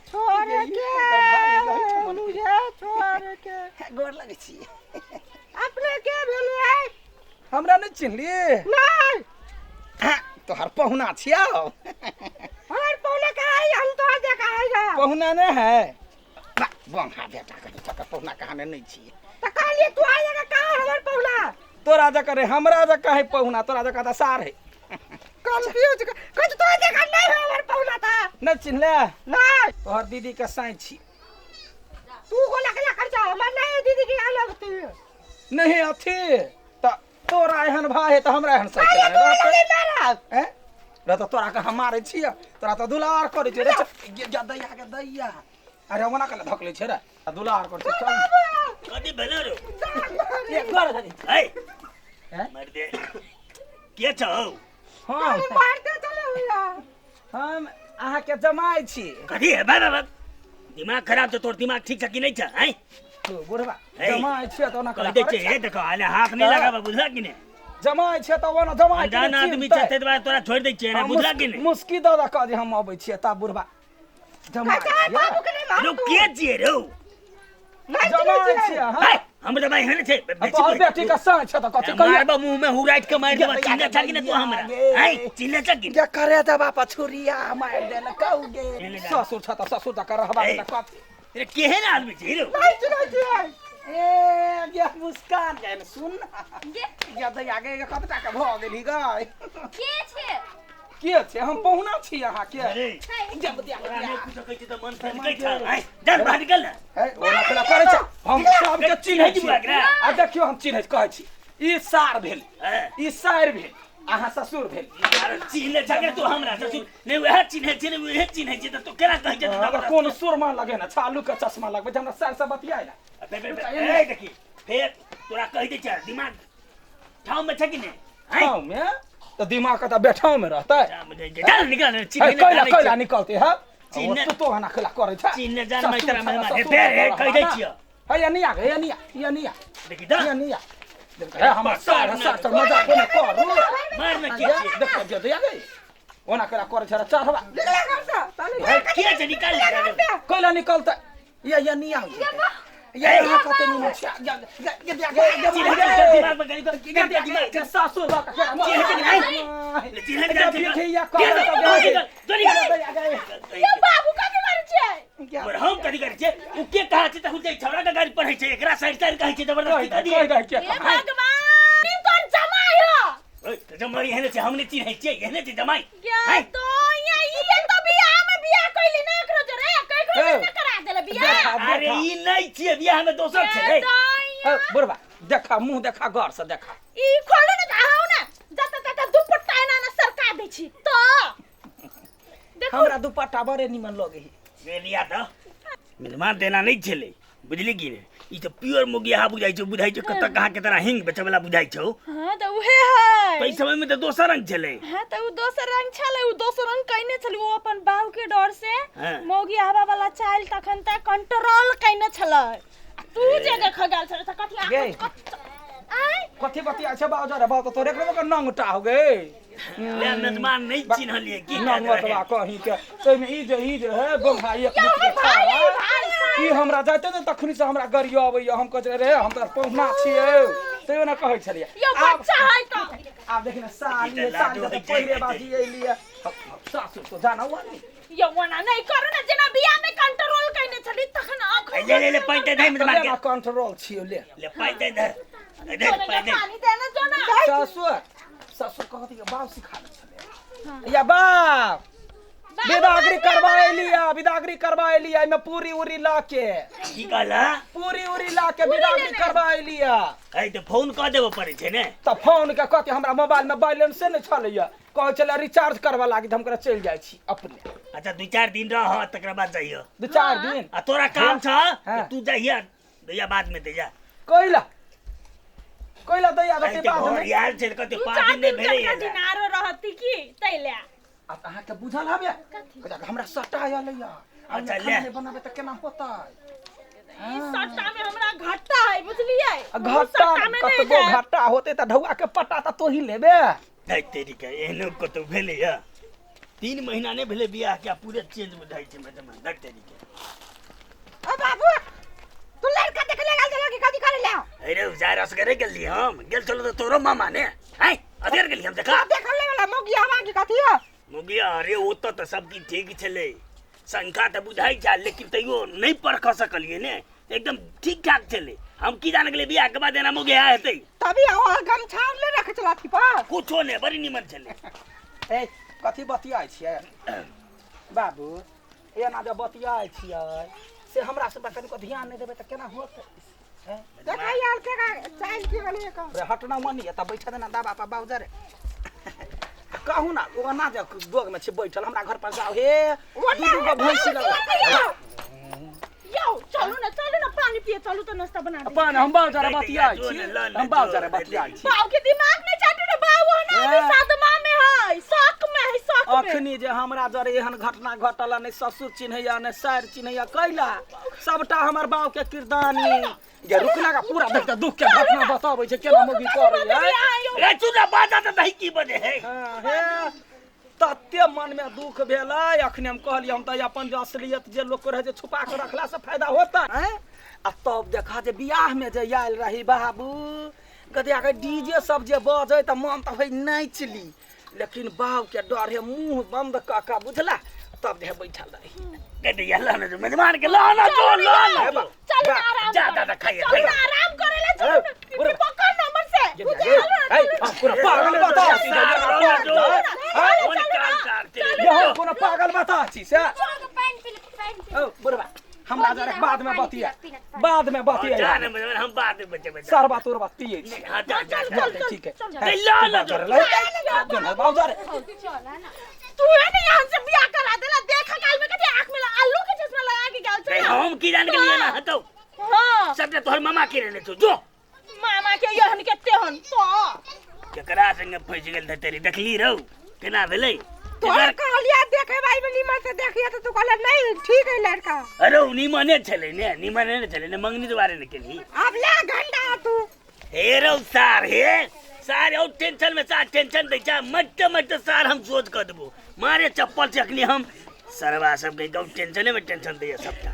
छोड़ के, मुझे छोड़ के। गोर लगै छी। अपने के भेलियै? हमरा नहि चिन्हलियै? नहि। तोहर पहुना छियौ। हमर पहुना कहाँ है? हम तो देखा है गा। पहुना नहि है? बंहा बेटा कहीं तक पहुना कहाँ नहि छियै। तऽ कहलियै तू आएगा कहाँ हमर पहुना? तोरा जकर है, हमरा जकर है पहुना, तोरा जकर तऽ सार है। कंफ्यूज कुछ तो देखा नहीं है हमर पहुना था। नहि चिन्हले? नहीं। तोहर दीदी के साई छी। तू को लकला कर जा, हमर नहीं दीदी की लगती। नहीं अथी तऽ तोरा एहन भाय है तऽ हमरा एहन साई अरे केना तू रहतै? लगे मारा। हैं? रे तऽ तोरा के हम मारै छियै, तोरा तऽ दुलार करै छियै रे। चल, गे, गे, दैया के दैया। अरे ओना केना धकलै छै रे? आ दुलार करै छै, चल। कथी भेलो रे? ए, कर धरी। ऐ, हैं? मारि दे। के छौ? हम मारते चले हुआ। हम अहाँके जमाइ छी। कथी है? बाबा बाबा दिमाग खराब छौ तोर, दिमाग ठीक छ कि नहि छ? हैं तू बुढ़बा हे। जमाइ छियै तऽ ओना कहि दै छियै, हे देखो आले हाथ नहि लगाबऽ, बुझलक कि नहि? जमाइ छियै तऽ ओना जमाइ के अनजान नहि आदमी छै चिन्हतै। ताहि दुआरे तोरा छोड़ि दै छियै ने, हम बुझलक कि नहि? मुस्की दऽ दऽ कऽ जे हम अबै छियै ता बुढ़बा जमाइ कहता है छियै। बाबू के नहीं मार रौ तू। के छियै रौ? नहीं जमाइ चिन्है छियै छियै। हाँ। है, हमर जमाइ एहन छै आ तोहर बेटी के साँझ छै तऽ कथी कहिया? मारबा मुँह में हुराइट के मारि देबा। चिन्है छ कि नहि तू हमरा? हैं, चिन्है छ कि नहि? जे करे देबा पछुरिया मारि देल कौगे। एने जा। ससुर छ तऽ ससुर तऽ रहबा ए। तऽ कथी? रे केहन आदमी छै रौ? नहीं चिन्है छियै। ए गे मुस्कान गे सुन गे दैया गे कत टाका भऽ गेली गै? के छै? के छै? हम पहुना छी अहाँके। अरे जब दिया तोरा नहि कुछो कहै छै तऽ मन सनकै छ। हैं, चल बाहर निकल ने। हे, ओना केना करै छै? हम सबके चिन्है छी। एकरा। आ देखियौ हम चिन्है छी, कहै छी ई सार भेल, हैं। ई सार भेल, अहाँ ससुर भेल। अरे चिन्हले छ के तू हमरा ससुर? नहि वएह चिन्है छै ने, वएह चिन्है छै तऽ तू केना कहै छै? अगर कोन सुरमा लगे ने छालू के चश्मा लगबै छै, हमरा सार से बतियाय ने। ए देखी फेर तोरा कहि दै छै, दिमाग ठाम में छ कि नहि? हैं? ठाव में तऽ दिमाग तऽ बैठाव में रहतै। चल निकल ने, हे, चिन्है नहि कैला जानै कैला छै। निकलते है? चिन्ह- तू तो हना कैला करै छै? चिन्ह जान ससुर मैं तोरा छै, मेहमान। ससुर हे, फेर, हे, रहबा कहि दै ना। छियौ। हे, ये नहीं आ ये नहीं आ ये नहीं आ देखी तऽ ये नहीं आ हे, हमर सार सार चल मजा कोनो करू। मार ने के छियै? देख के दैया गई ओना कैला करै छै रे चढ़बा। निकला घर से साले। हे, के छै? निकाल ने। कैला निकलते? ये ये नहीं आ ये यहाँ कते निमन छै। ये ये ये ये चिन्है ये छै दिमाग में गली ये ये ये सासुर बा के चिन्है छै कि नहि? चिन्है छै कि नहि? या कर जो निकल। ये बाबू कथी करै छै? पर हम कथी करै छियै? उ के कहा छै? तखन जे छौड़ा के गाड़ी पढ़ै छै, एकरा साइड साइड कहै छै जबरदस्ती कथी? हे भगवान, ई तोर जमाइ ह। ओए, तऽ जमाइ एहने छै? हम नहि चिन्है छियै, एहने छै जमाइ? क्या हैं? तो या ई तो बियाह में बियाह कइली ना एकरो जरे, ककरो जरे ना करा देले बियाह। अरे ई नहि छियै, बियाह में दोसर छै रे। ए दाइया, बुढ़बा देखा मुंह देखा, गौर से देखा। ई खोलू ने, आउ ने जत तत दुपट्टा एना ना सरका दै छी तो देखू। हमरा दुपट्टा बड़े निमन लगे है। ले लिया तऽ मेजबान देना नहि छलै, बुझली कि नहि? ई तऽ प्योर मुगिया बुझाइ छौ, बुझाइ छौ कतऽ कहाँ के तोरा हिंग बेचै वाला बुझाइ छौ। हाँ तऽ उहे है। ताहि समय में तऽ दोसर रंग छलै। हाँ तऽ उ दोसर रंग छलै, उ दोसर रंग कइने छलै। उ अपन बाऊ के डर से हाँ। मौगी आबा वाला चाइल तखन तक कंट्रोल कइने छलै। आ तू जे देख गेल छलै तऽ कथी गे। आय कथी बतिया छै बाबू? जरे बाबू तऽ तोरे के नंगटा हो गे। ले मेजबान नहि चिन्हलियै की? नंगटवा कहीं के ताहिमे ई जे है गोंघा एक यौ बीच के भाई छाड़ा। भाई ई हमरा जाइते ने तखनी से हमरा गरियो अबैया। हम कहै रे हम तऽ पहुना छियै, तैयो ने कहै छलियै। यौ आब बच्चा है तऽ आब देखी ने साली ई तऽ साली लाडो तऽ होइ छै, पहिरे बाजी एलियै सासुर तो जाना हुआ नहीं। यौ ओना नहि करू ने, जेना बियाह में कंट्रोल कइने छली तखन अखन ले ले ले पानि दे मेजबान के। लेना कंट्रोल छियो ले। ले पानि दे दे दे पानि दे। पानी देने जो ना। ससुर ससुर कहत कि बाप सिखा दे छलै या बाप विदागरी करवा एलिया, विदागरी करवा एलिया, एहिमे पूरी उरी ला के। की कहला? पूरी उरी ला के विदागरी करवा एलिया। है तऽ फोन कऽ देबऽ पड़ै छै ने। तऽ फोन के कहती हमरा मोबाइल में बैलेंसे नहि छलैया, कहै छलै रिचार्ज करवा लागी, तऽ हम कहलियै चलि जाइ छी अपने। अच्छा दू चारि दिन रह तकरा बाद जइयो। दू चारि दिन आ तोरा काम छ हाँ। तू जइया दैया बाद में दैया। कैला कैला दैया आइ के तऽ बाद घर में? आयल छै तऽ कते दू पाँच चार दिन नहि दिन भेलै चटका दिन आरो रहती की तै ले। आ तऽ अहाँके बुझल हबे कहै हमरा सट्टा आयल या। अच्छा, अच्छा ले। ले बनाबे तऽ केना होतै? ई सट्टा में हमरा घाटा है, बुझलियै? आ घाटा सट्टा में नहि कतबो जायब। घाटा होतै तऽ ढौआ के पट्टा तऽ तोही लेबे। धै तेरी के, एहनो कतौ भेलैया? 3 महीना नहि भेलै बियाह के आ पूरे चेंज बुझाइ छै मैडम देख तेरी के। ओ बाबू तू लड़का देख ले गेल छलो कि कथी करे ले? अरे जा रसगरे गेली हम, गेल छलो तऽ तोरो मामा ने हैं अधेर गेली हम देखा। देख ले वाला मोगिया हवा की कथी है? मोगिया अरे ओतऽ तऽ सब किछु ठीक छलै, शंका तऽ बुझाइ छै लेकिन तैयो नहि परख सकलियै ने, एकदम ठीक ठाक छलै। हम की जान गेलियै बियाह के बाद एना मोगिया हेतै। तभी ओ गमछा ले रखे छला अथी पर कुछो नहि, बड़ी निमन छलै। ए कथी बतियाइ छियै बाबू? एना जे बतियाइ छियै से हमरा सब कनिको ध्यान नहि देबै तऽ केना होतै? देखा यार के चाइल की गेलै एक रे हटना मनी एतऽ बैठल देना दाबा पर बाबू जरे कहू ना ओना जे दोग में छी बैठल हमरा घर पर जाओ हे दू दू गो भैंसी लगा। यौ चलू ना, चलू ना पानी पिए चलू तो नाश्ता बना दे। पानी हम बाबू जरे बतियाइ छी, हम बाबू जरे बतियाइ छी। बाबू के दिमाग में चाटू ना बाबू ना अभी सदमा में है, शक में है, शक में। अखनी जे हमरा जरे एहन घटना घटल नै ससुर चिन्हैया नै सार चिन्हैया कैला सबटा हमर बाप के किरदानी। जे रुकना का पूरा देख त दुख के घटना बताबै छै केना मोगी करै है। रे चुना बाजा त दही की बने है। हां हे तते मन में दुख भेलै अखने हम कहलियै हम त अपन जे असलियत जे लोक रहै जे छुपा के रखला से फायदा होता है। आ तब देखा जे बियाह में जे आयल रही बाबू गदिया के डीजे सब जे बजै त मन त होइ नाचि ली, लेकिन बाप के डर है मुंह बंद क के बुझला तब जे बैठल रही। गदिया लाना जो मेजबान के लाना जो लाना जो चल ना आराम जा दादा खाइए चल ना आराम करे ले चल ना पकड़ नंबर से ए पूरा पागल बता छी यो कोनो पागल बता छी से पानी पी पानी पी। ओ बुढ़वा हमरा जरा बाद में बतिया, बाद में बतिया जा ना मेजबान हम बाद में बचेबै सरबा तोरबा पिए छी। हां जा जा चल ठीक है ला ला ला ला बाबू जरे चल ना तू है ना यहाँ से बियाह करा देला देख काल में कथी आंख में आलू के चश्मा लगा के गेल छे। हम की जान गेलियै ना हटौ। हां सबटा तोहर मामा के रहने छौ जो मामा के यहन के तेहन तो केकरा संगे फंसि गेल थे तेरी देखली रौ केना भेलै? तोहर कहलिया देखे भाई में निमन से देखिए तो तू कहला नहीं ठीक है लड़का। अरे उ निमने छलै ने, निमने ने छलै ने मंगनी दुआरे ने केली। अब ले घंटा तू हे रौ सार हे सार और टेंशन में सार टेंशन दै छै मत मत सार हम सोच क देबो मारे चप्पल से अखनी हम सरवा सब के एकदम टेंशने में टेंशन दैया सबटा।